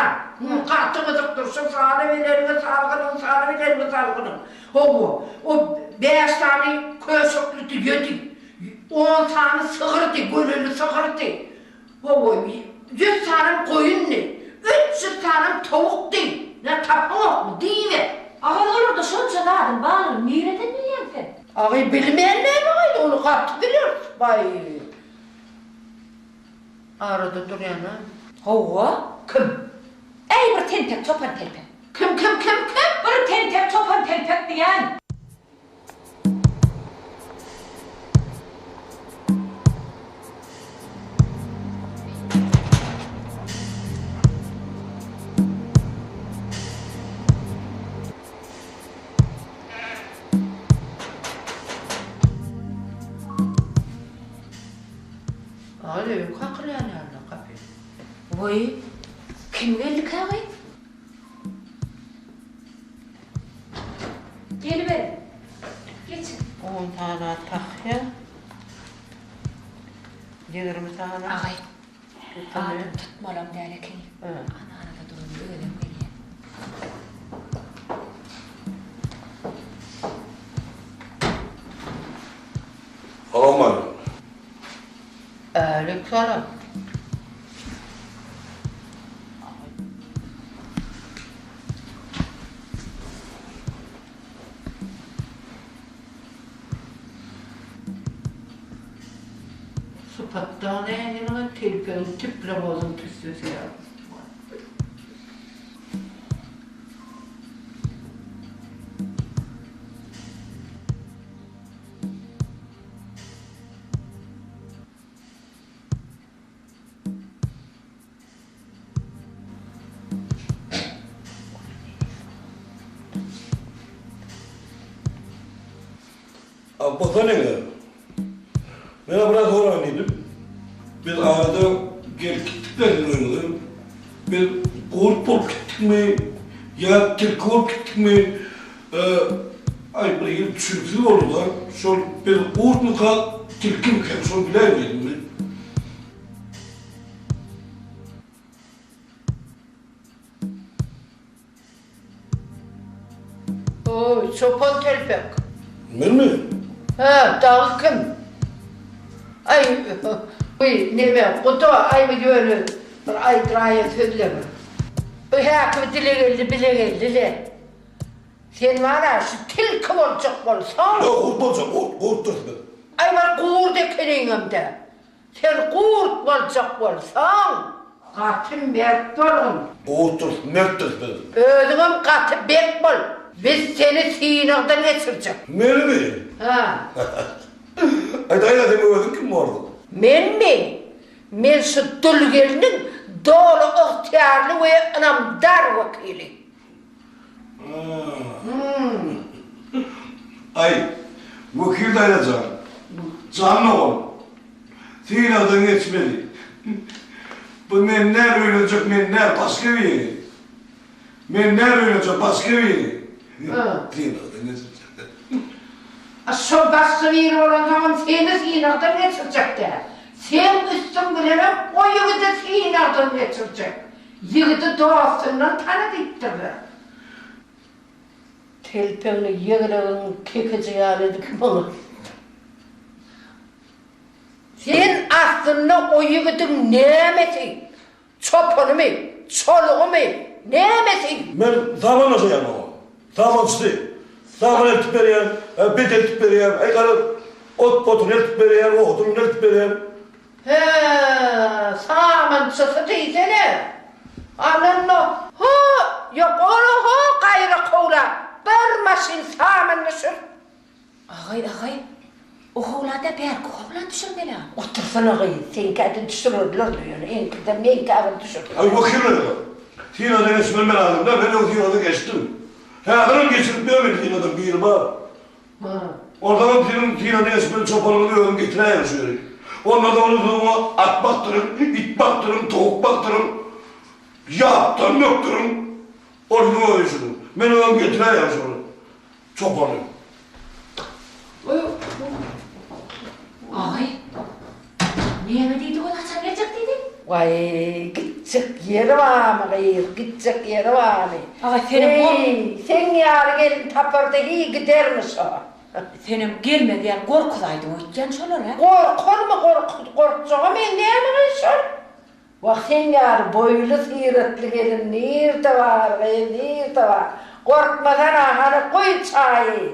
Gaty gyzykdyr. Şu salybileniňi salgynyň, salybileniňi salgynyň. Hawa, o bäş sany köşekli düýedi, on sany sygyrdy, göleli sygyrdy. Hawa, ýüz sanam goýundy, 300 sanam towukdy. Nä tapyňokmy, diýiber. Agyz olarda şonça zadyň barlygyny nireden bilýäň sen? Agy bilmän näme gaýda ony gaty bileris baý. Arada durýan-a. Hawa. Kim? Äý bir tentek çopan telpek. Kim kim kim kim? Bir tentek çopan telpek diýýän. Aý, öýüň kakylýan ýaly gapy. Waý, kim geldikä gyz? Geliberiň. Geçiň. On sany tahýa, 20 sany. Agaý, Adam tutmalam däl ekeni. Ana-arada duran özem gelýär. Salowmaleýkim. Äleýkum salam. Hatda nähili telpegiň teplowozyň tüssesi ýaly. Abbas ene, men-ä biraz soraýyn diýdim. Biz arada gelip gitdik-dä siziň öýüňize. Biz gurt bolup gitdikmi ýa tilki bolup gitdikmi, aý bir hili düşüniksiz boldy-da. Şol biz gurtmyka, tilkimikä, şony biläýin diýdim men. Oý, çopan telpek. Menmi? Hä, dagy kim? Aý, bu neme, guda, aý bu ýöne bir aýdyraýan sözlemi. Bu häkimi dile geldi, bile geldi-le. Sen bar-a, şu tilki boljak bolsaň. Ýok, gurt boljak, gurt, gurtdurys biz. Aý, bir gurt ekeniňem-dä. Sen gurt boljak bolsaň, gaty mert bolgun. Gurtdurys, mertdiris biz. Özüňem gaty bek bol. Biz seni synagdan geçirjek. Menimi? Hä. Aýdaýla, sen özüň kim borduň? Menmi? Men şu dul gelniň doly ygtyýarly we ynamdar wekili. Aý, wekil daýza jan, jan ogul, synagdan geçmeli. Bu men däl öýlenjek, men däl, başga biri. Men däl öýlenjek, başga biri. Synagdan geçirjek. A şol başga biri bolansoňam seni synagdan geçirjek däl. Seň üstüň bilenem o ýigidi synagdan geçirjek. Ýigidi dostundan tana diýipdirler. Telpegini ýegregiň kekiji ýaly edip maňa. Sen aslynda o ýigidiň nämesi? Çopanymy? Çolugymy? Nämesi? Men saman daşaýan oňa. Samançysy. Saman eltip berýän, bet eltip berýän, aý garaz, ot-potuny eltip berýän, odunyny eltip berýän. Hä, samançysy diýsene. Alanda, ho, ýok, ol-ho, gaýra howla bir maşyn saman düşür. Agaý, agaý, o howla-da bärki howla düşürmeli-ä. Otursana gyz, seňkä-de düşürerler-de, ýöne eňkiden meňkä bir düşürseler. Aý, wekil daýza, synagdan geçmeli men adam däl, men öň synagdan geçdim. Häzirem geçirip ýör meni synagdan, biri bar. Onsoňam siziň synany eşitmeli çopanyňyzy özüm getiräýerin şu ýere. Ondan soňra siz oňa at bakdyryň, it bakdyryň, towuk bakdyryň, ýapdan bökdüriň. Ol siziň öz işiňiz. Men özüm getiräýerin şony, çopany. Aý, näme diýdi ol, haçan geljek diýdi? Waý, gitjek ýeri barmy gyz, gitjek ýeri barmy? Aga, senem gor. Heý, seň ýaly gelin taparda hiý gidermi şo? Senem gelmez ýaly gorkuzaýdyň öýtýän şolar-a? Gorkarmy, gorkjaga meň näme gyz şol? Wah, seň ýaly boýly syratly gelin nirde bar, gyz, nirde bar? Gorkmasana, hany guý çaýy.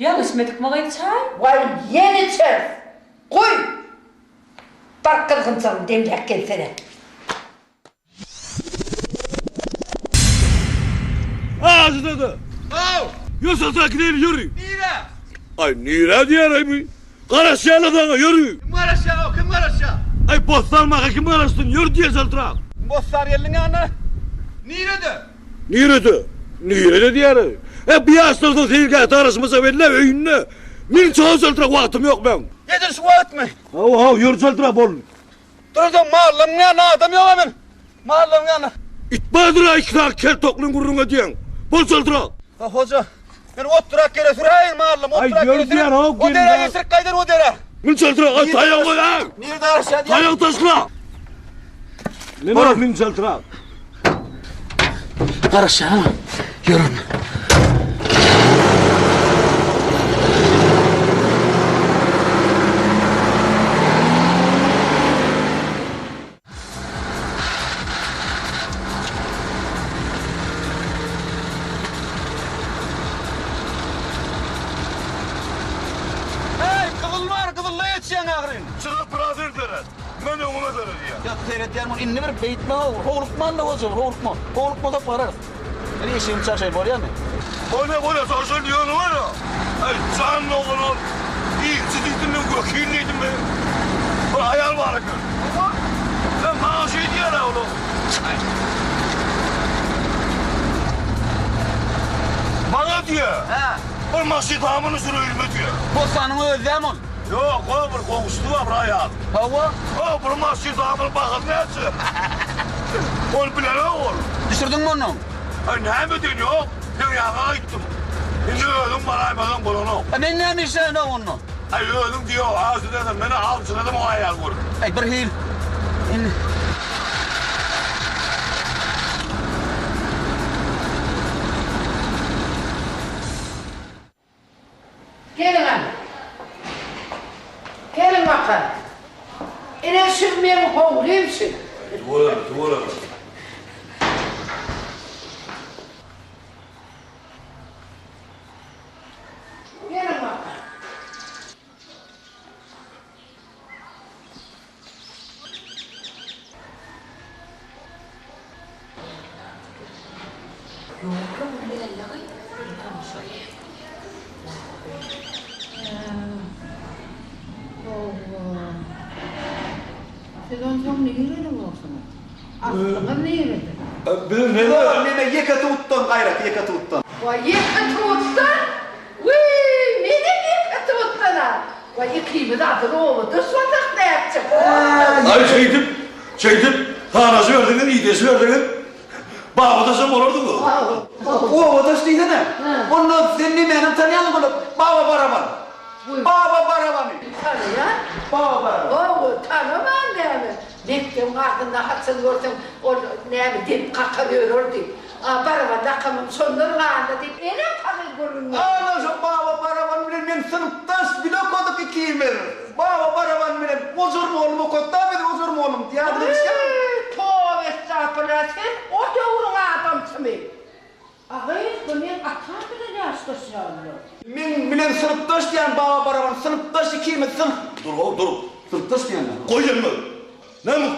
Ýaňy içmedikmi gyz çaý? Waý, ýene içeris. Guý! Bar gyzgynjagyny demläp gelsene. Aziz-dede! Haw! Ýör salsa gideli, ýöri! Nirä? Aý, nirä diýýär-aý bu? Garaşýarlar saňa, ýöri! Kim garaşýar-ow, kim garaşýar? Aý, Bossan maňa kim garaşsyn, ýör diýýär çaltrak! Bossan gelniň ýanyna? Nirede? Nirede? Nirede diýýär-aý? E, bu ýaşlardan seýilgähde garaşmasa belli-ä, öýünde. Meniň çaga çaltrak wagtym ýok meň. Edil şu wagtmy? Hawa, hawa, ýör çaltrak bol. Durdan mallaryň ýanynda adam ýok-a men. Mallaryň ýanynda. It bardyr-a iki sany kel toklyň gürrüň edýäň. Bol çaltrak. Ha hoja, men otdurak ýere süräýin mallym, otdurak ýere sürüp, o derä geçirip gaýdan o derä. Mün çaltrak, aý taýak goý, aý. Nirede garaşýar diýýän? Taýak taşla. Mün mün çaltrak. Garaşýan, ýörün. Heý, gyzyl bar, gyzylda geçýäň ahyryn. Çykyp biraz irderäk. Ýa seredýän bol, indi bir beýtme, howlukman-da hoja, howlukma. Howlukmasak bararys. Men eşigimi çalşaýyn, bolýamy? Bolýa, bolýa, çalşaýyn diýeniň bar-a. Aý, jan dogan ol ilçi diýdim men, wekil diýdim men. Bir aýal bar eken. Sen maňa şeý diýýär-ä ol. Maňa diýýär. Hä. Bir maşyn tamyny sürüýinmi diýýär. Bossanyň özi dämi ol? Ýok, o bir goňşusy bar bir aýal. Hawa. O bir maşyn tamynyň bahasy näçe? Ony bilenok ol. Düşürdiňmi ony? Aý näme edeýin, ýok. Seň ýaňa aýtdym. Indi özüň baraýmasaň bolanok. A men näme işläýin-ow onda? Aý özüň diýow, aljyradym, men aljyradym o aýaly görüp. Aý bir hil. Indi. Geliň hany. Geliň bakalym. Ine şu meň howlym şu. Tüweleme, tüweleme. Geliň bakalym. Siz onsoň nireli bolsuňyz? Aslyňyz nirede? Biz neme? Neme ýeke tutdan gaýrat, ýeke tutdan. Waý, ýeke tutdan? Wiý, menem ýeke tutdan-a. Waý, ikimiz adyl obadaş bolsak nätjek? Aý, şeýdip, şeýdip, sanaşyberseňiz, ideşiberseňiz, babadaşam bolardyňyz. Obadaş diýsene. Onda sen nemänem tanýaň bolup, Baba Baraban. Baba Barabany. Tanaýan. Baba Baraban. Hawa, tanaman näme. Mekdebiň agzynda haçan görseň, ol näme dep kakar ýörerdi. A Baraban lakamym şondan galdy diýip, enem pahyr gürrüň berdi. Ana şo Baba Baraban bilen men synpdaş, bile okadyk ikimiz. Baba Baraban bilen Ojar mugallym okatdy-a bizi, Ojar mugallym. Ýadyňa düşýärmi? Wiý, toba estagpurla, sen o döwrüň adamsymy? A gyz, bu meň atam bilen ýaşdaş ýaly. Meň bilen synpdaş diýýän Baba Baraban, synpdaş ikimiz, synp. Dur-how, dur. Synpdaş diýýän-dä. Goý ýeňňe. Näme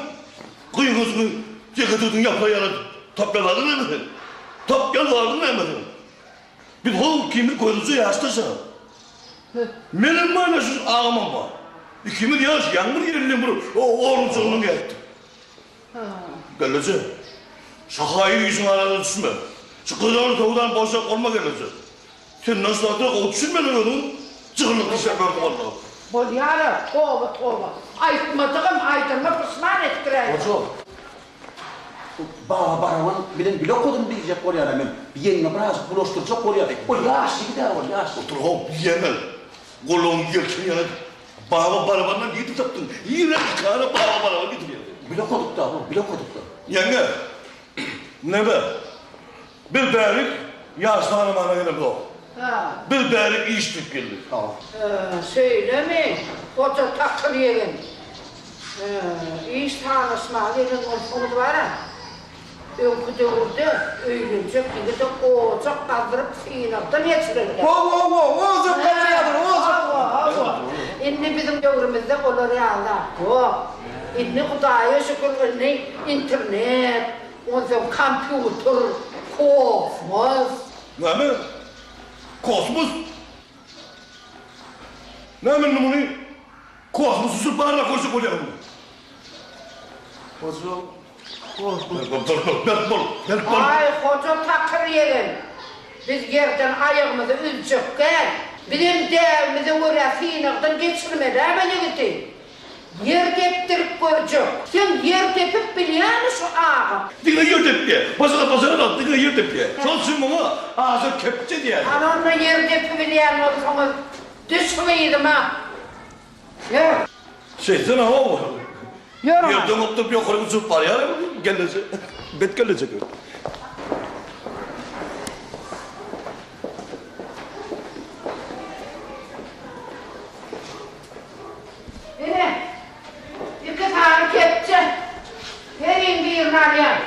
gyňajyňy ýeke tutuň ýapyra ýaly tapýan zadyň näme seň? Tapýan zadyň näme seň? Biz ho ikimiz gözüje ýaşdaş-a. Menem bar, şu agamam bar. Ikimiz ýaş, ýaňy bir ýerinden bir orunjygyndan gelipdik. Gelneje, şu haýyr işiň arasyna düşme. Şu gyzan söwdan boşak bolma gelneje. Senden şu zatlara gowy düşünmeli özüň jygyllyk işler gördüň walla. Bolýar-a, toba, toba. Aýtmadygym aýdanyma puşman etdiräýdim. Goja, bu Baba Baraban bilen bile okadym diýjek bolýar-a men. Bi ýeňňe birazjyk bulaşdyrjak bolýar. Ol ýaş ýigid-ä ol, ýaş. Otur-how, ýeňňe. Gulagyňy ýelken ýaly Baba Barabandan nirden tapdyň? Nirden ikara Baba Baraban getirýäň sen? Bile okadyk-da, ho, bile okadyk-da. Ýeňňe, neme, biz bärik ýaş sanamana gelemzok. Biz bärik iş diýip geldik. Şeýlemi, goja takyr ýegen. Iş sanaşmaga gelen bolsaňyz bar-a. Öňki döwürde öýlenjek ýigide ojak gazdyryp synagdan geçirerdiler. Hawa, hawa, ojak gazdyrýardylar, ojak. Hawa, hawa. Indi biziň döwrümizde olar ýaly zat ýok. Indi Hudaýa şükür indi internet, onsoň kompýuter, kosmos. Näme? Kosmos? Näme indi muny? Kosmos uçup barlap görjek bolýarmy? Hoja, Berk bol, berk bol. Aý, hoja takyr ýegen. Biz ýerden aýagymyzy üzjek däl. Bizem däbimize görä synagdan geçirmeli-ä ýigidi. Ýer depdirip görjek. Sen ýer depip bilýämi şu agam? Diňe ýer depýä. Başga başaranok, diňe ýer depýä. Şol üçin muňa aşyr kepje diýýärler. Hany onda ýer depibilýän bolsaňyz, düş yzyma. Ýör. Şeýtsene how. Ýör oňa. Ýerden gopduryp ýokary uçuryp barýar gelneje. Bet gelneje. Ine, iki sany kepje. Heriň birini alýan.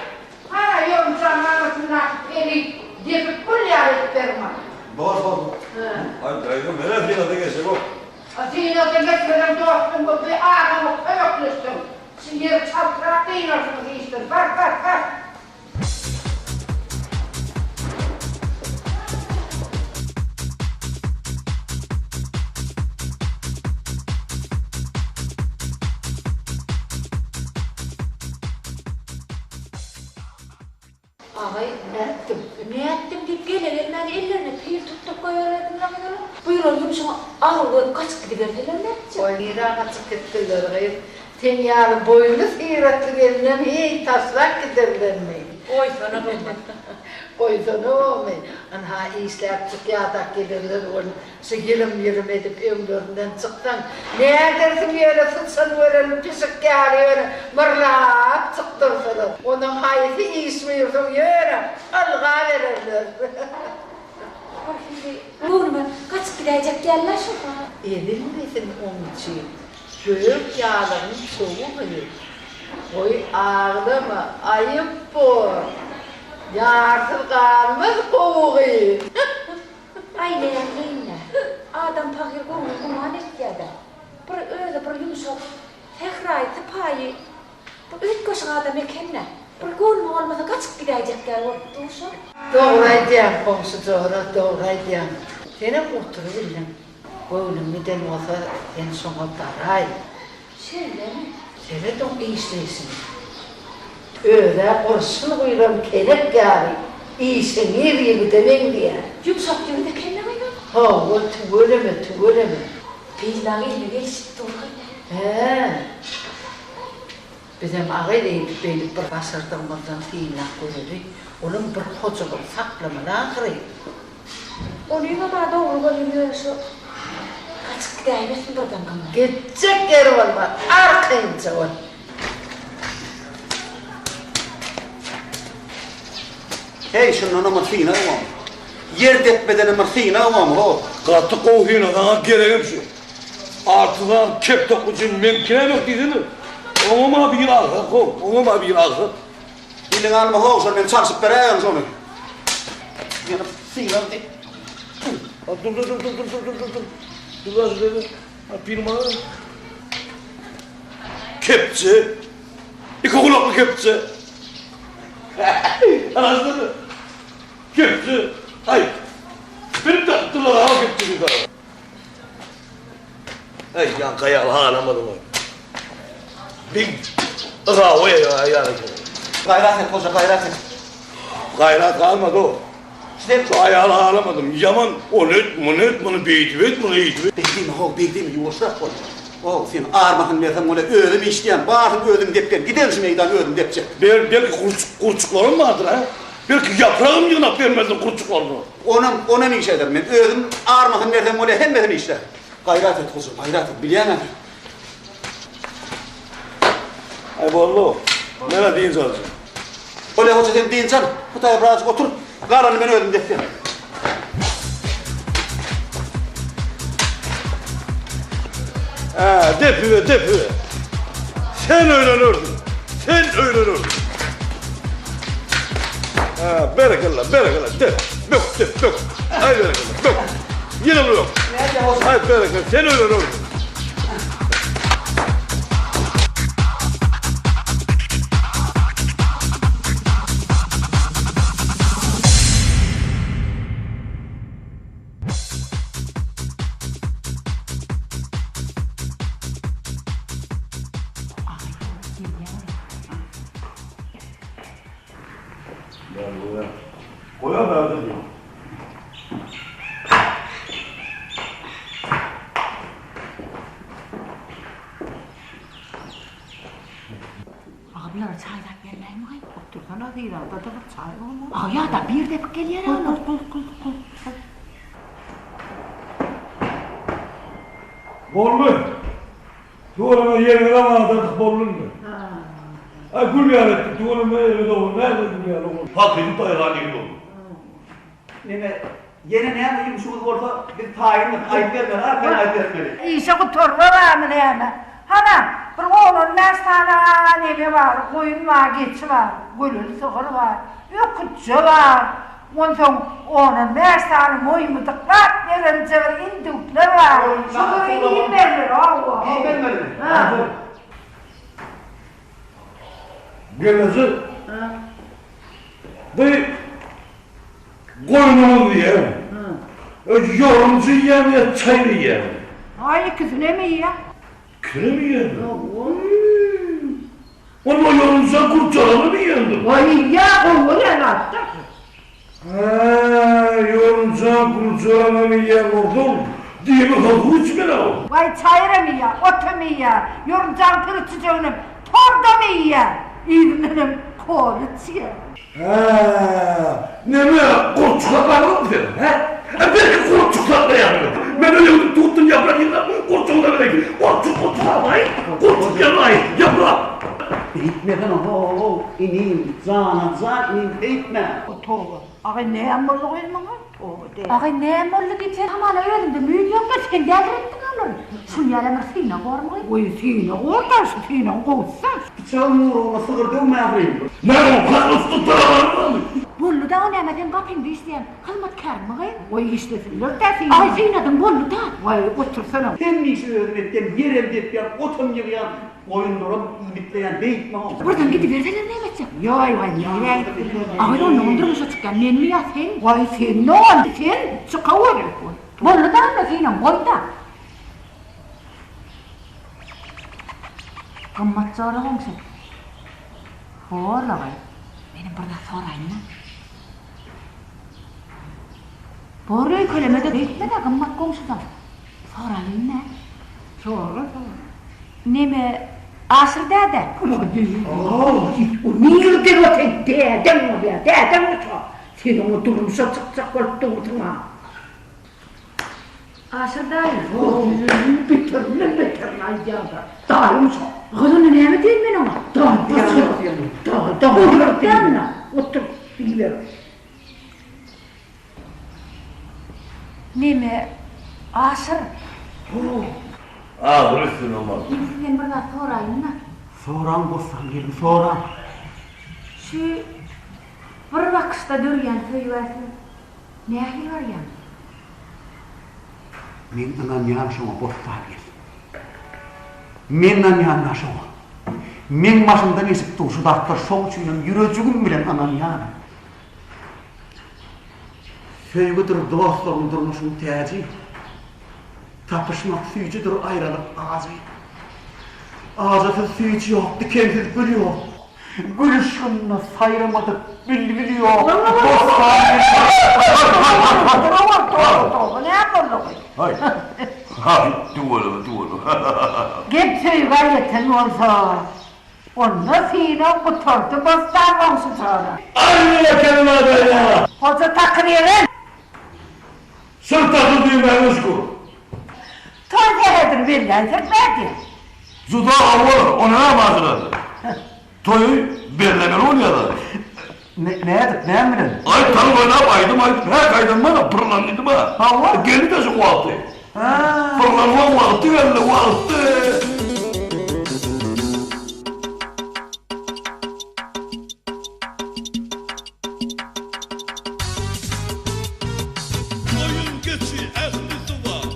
Gara ýonjanyň aňyrsyndaky peli depip gül ýaly edip ber maňa. Bor, bor. Aý, daýza, men-ä synagdan geçemok. A synagdan geçmeseň dostuň bolup bir agaňa kömekleşseň, şu ýeri çaltrak. dynarsyňyz işden, bar, bar, bar! Agaý, nätdim, nätdim diýip gele-gelmän ellerine pil tutduryp goýbererdiňler gyzyl. Buýran ýumşuňy agyr görüp gaçyp gidiberseler nätjek? Goý, nirä gaçyp gitsinler gyz? Sen ýaly boýly syratly gelinem heý taşlap giderlermi? Goýsana gymmat. Goýsana omy. Ynha işläpjik ýadap gelerler welin şu ýylym-ýylym edip öňlerinden çyksaň nädersiň ýöne syçan gören pişik ýaly ýöne myrlap çykdyrsalar. Ondan haýsy iş buýursaň ýöne ylgabererler. Birhili göwnüme gaçyp gidäýjek däl-le şu. Ezilmesin oň üçin. Gök ýalygyň sowugy. Goý aglama, aýyp bor. Ýarsyz galmaz gowugy. Aý nätleýin-dä. Adam pahyr göwni güman etýä-dä. Bir özi bir ýumşak, sähraýy, sypaýy, bir üýtgeşik adam eken-dä. Bir göwnüme bolmasa gaçyp gidäýjek ýaly bolup dur şol. Dogry aýdýaň goňşy jora, dogry aýdýaň. Senem oturybildiň. Göwnüň giden bolsa, sen şoňa baraý. Şeýlemi? Seret oň işleýşine. Öz-ä gurşun guýlan kelek ýaly işeňňir ýigide meňzeýär. Ýumşak ýigit eken-le gyzam. Hawa, tüweleme, tüweleme. Gyzlaň eline gelişip dur gyz. Hä. Bizem agyz eýdip-beýdip bir başardygymyzdan synlap göreli. Olam bir hojalygy saklamaly ahyry. Onyňam-a dogry welin ýöne şu gaçyp gidäýmesin birden gymmat. Gitjek ýeri bolmaz, arkaýynja bol. Heý, şundanam bir synag bormy? Ýer depmedenem bir synag bormy, ho? Gaty gowy synag, saňa geregem şu. Artyzan kepdok üçin meňki näme diýsene. Oňam-a bir agsak, ho, oňam-a bir agsak. Diliňi alma how şol men çalşyp beräýerin şony. Ýene synag diýip. Dur dur dur dur dur dur dur dur. Dur dur dur. Ha pil maňa. Kepçe. Iki gulakly kepçe. Anasını. Kepçe. Ay. Bir dakdylar ha kepçe bir Aý, ýaňky aýaly halamadym oý. Big ygawy aýal eken. Gaýrat et goja, gaýrat et. Gaýrat galmady-ow. Sen Şu aýaly halamadym. Ýaman ony et, muny et, muny beýdip et, muny eýdip et. Beý diýme how, beý diýme, ýuwaşrak bol. How, sen armasyny berseň bolýa, özüm işleýän, baryny özüm depgen, giderin şu meýdany özüm depjek. Ber, belki gurçuk, gurçuklarym bardyr, hä? Belki ýapragym ýygnap bermezdir gurçuklarymy. Onam, onam iş ederin men. Özüm armasyny berseň bolýa, hemmesini işlärin. Gaýrat et, goja, gaýrat et, bilýäň-ä sen. Aý, boldy-ow. Men-ä dynç aljak. Bolýa, goja, sen dynç al. Bu taýa birazajyk otur. Galanyny men özüm depýän. Hä, depibe, depibe. Sen öýlenersiň. Sen öýlenersiň. Hä, berekella, berekella, dep, bök, dep, bök. Aý, berekella, bök. Ýene bir bök. Aý, berekella, sen öýlenersiň. Aga bulara çaý zat bermäými gaý? Otursana Zirada-da bir çaý bolmaz. Aga ýa-da bir depik gelýär olar. Goý, goý, goý, goý. Boldy. Tüweleme ýeriňize amanat boldy indi. Aý gül ýaly etdik tüweleme erbet oglan näde gül ýaly oglan. Hakyky daýhan ýigit oglan. Neme, ýene näme ýumşuňyz bolsa, biz taýyndyr, aýdyp bermeli, arkaýyn aýdyp bermeli. Işe gutarma barmy näme? Hana, bir on-on bäş sany neme bar, goýun bar, geçi bar, göleli sygyr bar, öküzçe bar. Onsoň on-on bäş sany moýmudyklap berenje bir indikler bar. Şolary iým bermeli, hawa. Iým bermelimi? Ha. Gelneje, bu goýnuňyz diýýän. Ýorunja iýýämi ýa çaýyr iýýämi? Aý, ikisinem iýýän. Ikisinem iýýänmi? Onda ýorunja gurjalanam iýýändir. Waý, iýýän, gowy bolýan zatda. Hä, ýorunja gurjalanam iýýän bolsaň, diýmek suw içmeli-ow. Waý, çaýyram iýýär, otam iýýär, ýorunjaň pürçüjeginem tordam iýýär, yzyndanam kola içýär. Hä, neme, gurçuk saklaýaňyzmy sen, hä? Hä, belki gurçuk saklaýaňyz? Men öýe gidip tutdan ýaprak ýygnap, gurçugy-da bereýin. Gurçuk, gurçuk alaýyn, gurçuk ýygnaýyn, ýaprak. Beýtmesene ho-ow, inim, jana jan inim, beýtme! Toba, Agaý näme boldy gyz muňa? Toba däl. Agaý näme boldy diýip sen hamana özüňde müýn ýokdur, sen däldiretdiň olary. Şuny ýalam bir synag bormy gyz? Goý synag bor-da, şu synagyň gowusy. Pyçagyň urugyna sygyr döwme ahyryn. Näme ol kakasy tutarabarmy? Boldy dagy näme seň gapyňda işleýän hyzmatkäriňmi gyz? Goý işlesinler-dä synag. Agaý synadyň boldy-da. Waý otursana. Hemişe özüm etýän, ýerem depýän, otam ýygýan, Goýunlaram iýmitleýän beýtme-ow. Birden gidiberseler näme etjek? Ýaý waý nirä gitdiler? Agyz onda on durmuşa çykýan menmi ýa sen? Waý sen dogan sen çykawer. Boldy-da onda senem goý-da. Gymmat jora goňşy. Bor-la gyz. Menem bir zat soraýyn-da. Bor öýkeleme-de beýtme-de Gymmat goňşudan. Soraýyn-da. Sora, sora. Neme, Aşyr däde? O nirden o seň dädeň bolýar, dädeň şo. Sen oňa durmuşa çykjak bolup dursuň-a. Aşyr daýy. Beterinden beterini aýdýar-da. Daýym şo. Gyz onda näme diýeýin men oňa? Daýy, daýy, daýy. Otur, diýiber. Neme, Aşyr? Ahyr üstüne bar. Men sizden bir zat soraýyn-da. Soraň Bossan gelin, soraň. Şu bir bakyşda dörýän söýgä siz nähili garaýaňyz? Men ynanýan şoňa Bossan gelin. Men ynanýan-da şoňa. Meň başymdan geçip dur şu zatlar, şoň üçinem ýürejigim bilen ynanýan. Söýgüdir dostlugyň durmuşyň täji, Tapyşmak süýjüdir aýralyk ajy. Ajysyz süýji ýok, dikensiz gül ýok, Gül yşgynda saýramadyk bilbil ýok. Bossan Haý, haý, tüweleme, tüweleme. Gep söýgä ýeten bolsa, Onda synag gutardy Bossan goňşy jora. Aý ekeniň adaýa. Hoja takyr ýegen. Syr takyr diýmäňe şükür. Toý sähedini belläýsek nädýä? Juda gowy bolar, ony näme ajyrady? Toýy bellemeli bolýa-da. Nädip, näme bilen? Aý tans oýnap, aýdym aýdyp, häk aýdan bar-a, pyrlan diýdim-ä. Hawa. Geldi-de şu wagty. Pyrlanmaň wagty geldi, wagty. Goýun geçi ählisi bar.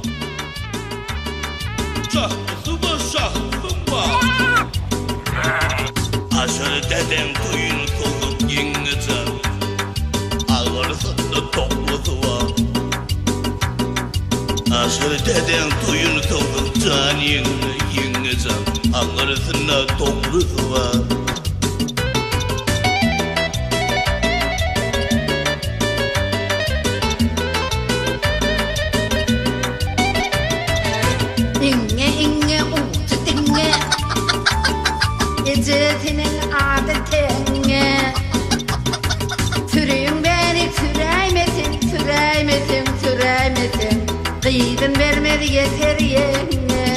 Şahsy bar, şahsym bar. Aşyr dedeň toýun sowup ýeňňeje. Agyrsynda toklusy bar. Aşyr dedeň toýun sowup jan ýeňňe, ýeňňejan. Agyrsynda toklusy bar. Iňňe iňňe ujy diňňe Ejesiniň ady teňňe Süriň bäri süräýmeseň süräýmeseň süräýmeseň Gyzyn bermez ýeser ýeňňe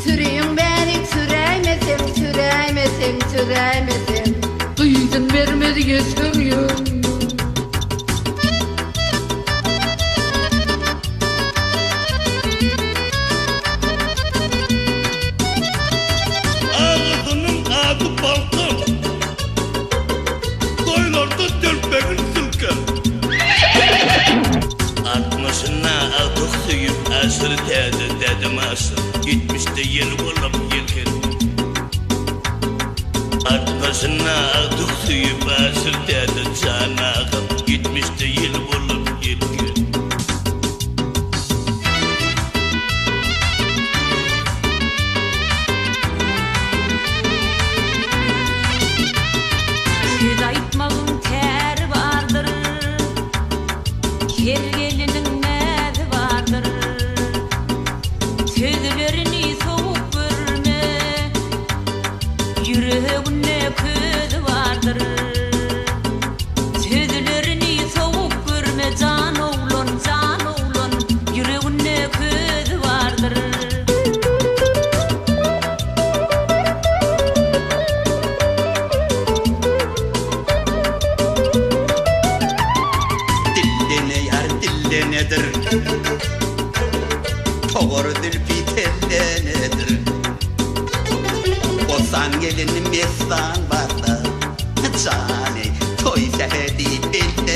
Süriň bäri süräýmeseň süräýmeseň süräýmeseň Gyzyn bermez ýeser ýeňňe. Agasynyň ady Balkan. Toýlarda telpegin silker. Altmyşynda agtyk söýüp Aşyr täze dädem Aşyr. Ýetmişde ýel bolup ýelken. Başyna agtyk söýüp Aşyr däde jan agam Ýetmişde ýel bolup ýelken. Söz aýtmagyň täri bardyr, Her geliniň näzi bardyr. Sözlerini sowuk görme, Ýüreginde közi bardyr. Sözlerini sowuk görme, jan oglan, jan oglan, Ýüreginde közi bardyr. Dillene ýar dillenedir. Togar zülpi tellenedir. Bossan gelin messan barda, Jany toý sähedi bellenedir.